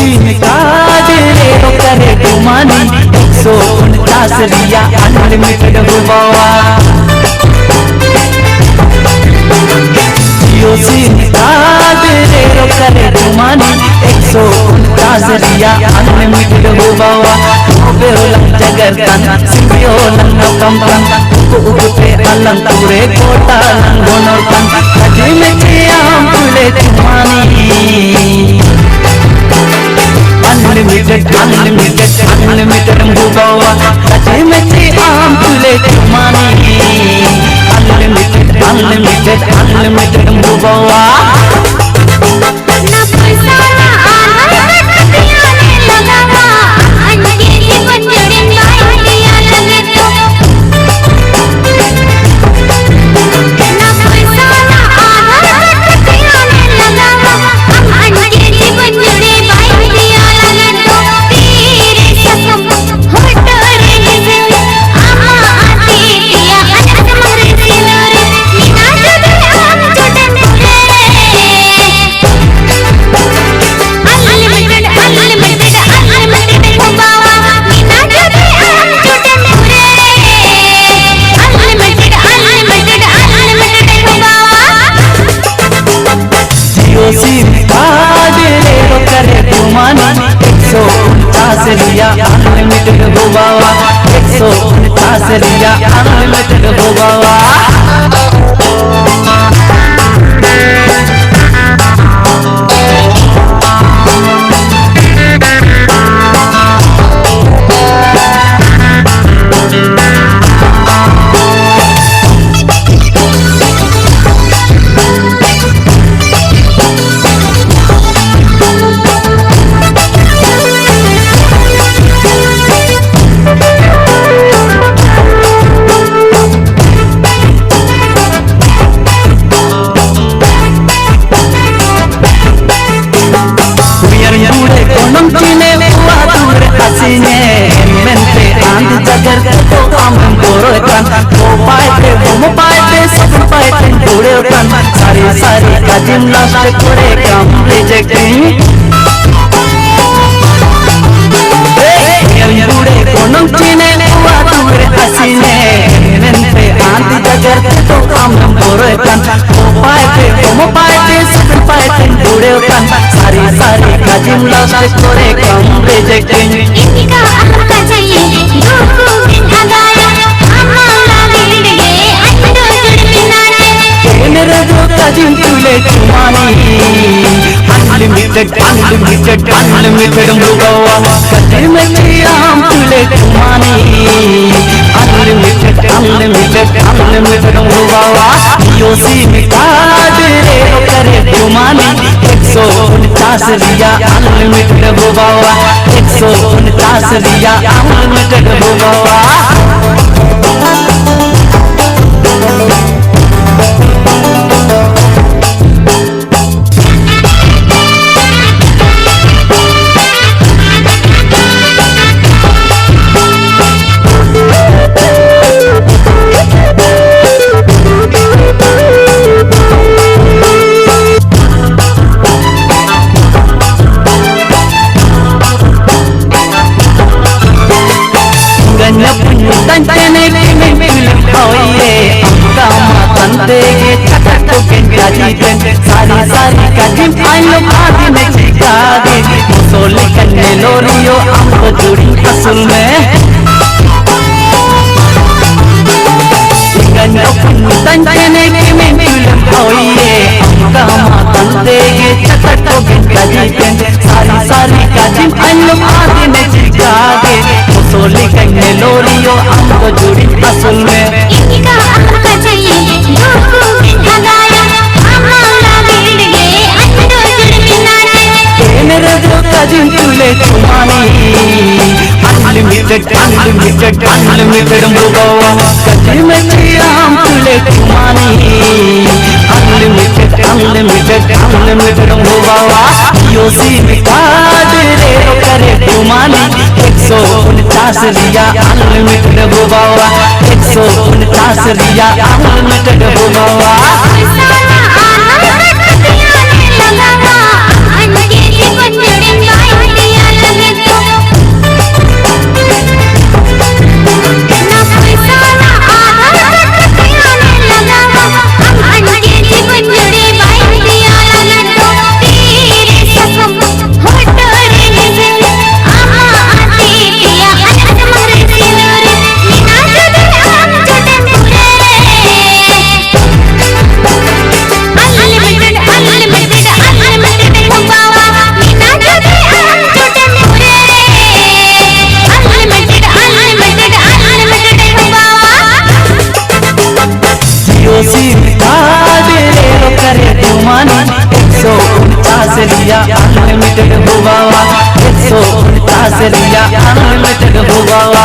SIM card रे करे गुमानी 149 रिया unlimited हुआ। जियो सिम कार्ड रे करे गुमानी 149 रिया अनलिमिटेड हुआ। जगर तन सिंपियो लंग कंपन उगते अलंग पूरे कोटा लंगोनर तन कजी में चियाम तुले तुमानी अनलिमिटेड अनलिमिटेड अनलिमिटेड हुआ। कजी में चियाम तुले तुमानी अनलिमिटेड अनलिमिटेड अनलिमिटेड हुआ। ना पैसा ना आना कटिया ने लगावा अनके जीवन जुड़े पाइया लगे तो। ना पैसा ना आना कटिया ने लगावा अनके जीवन जुड़े पाइया लगे तो। तेरे कसम होटरे से आमा आती दिया अनस मरे सिलोरे मीना जुड़े आम जुड़े अनलिमिटेड अनलिमिटेड अनलिमिटेड हुआ। मीना जुड़े आम जुड़े अनलिमिटेड अनलिमिटेड अनलिमिटेड हुआ। जियो सिम कार्ड रे करे गुमानी 149 रिया अनलिमिटेड हुआ। 149 रिया अनलिमिटेड हुआ। सारी सारी काजिम लास्ट करे काम रिजेक्टिंग बुढ़े कोनम चीने हुआ दूर हसीने मेनते आंधी जगर तो काम बोरे तन पाए तुम पाए सब पाए बुढ़े तन सारी सारी काजिम लास्ट करे काम रिजेक्टिंग। इनका आपका चाहिए दुख बिन अगाया आमा लागे अंडो जुड़ बिनारे काजिम तुले तुमानी अनलिमिटेड अनलिमिटेड अनलिमिटेड हुआ। काजिम चियाम तुले तुमानी अनलिमिटेड अनलिमिटेड अनलिमिटेड हुआ। जियो सिम कार्ड रे करे गुमानी 149 रिया अनलिमिटेड हुआ। 149 रिया अनलिमिटेड हुआ। सारी सारी काजिम आइलो आदि में चिका दे मुसोले कन्ने लोरियो हमको जुड़ी असल में तंतने में मिलम होइए हमका मातन देगे चटको काजी सारी सारी काजिम आइलो आदि में चिका दे मुसोले कन्ने लोरियो हमको जुड़ी असल में। इनका आपका चाहिए दुख बिन अगाया आमा लागे अंडो जुड़ बिनारे काजिम तुले तुमानी अनलिमिटेड अनलिमिटेड अनलिमिटेड हुआ। काजिम चियाम तुले तुमानी अनलिमिटेड अनलिमिटेड अनलिमिटेड हुआ। जियो सिम कार्ड रे करे गुमानी 149 रिया अनलिमिटेड हुआ। 149 रिया अनलिमिटेड हुआ। पैसा ना आना कटिया ने लगावा अनके जीवन जुड़े पाइया 49 रिया अनलिमिटेड हो बाबा।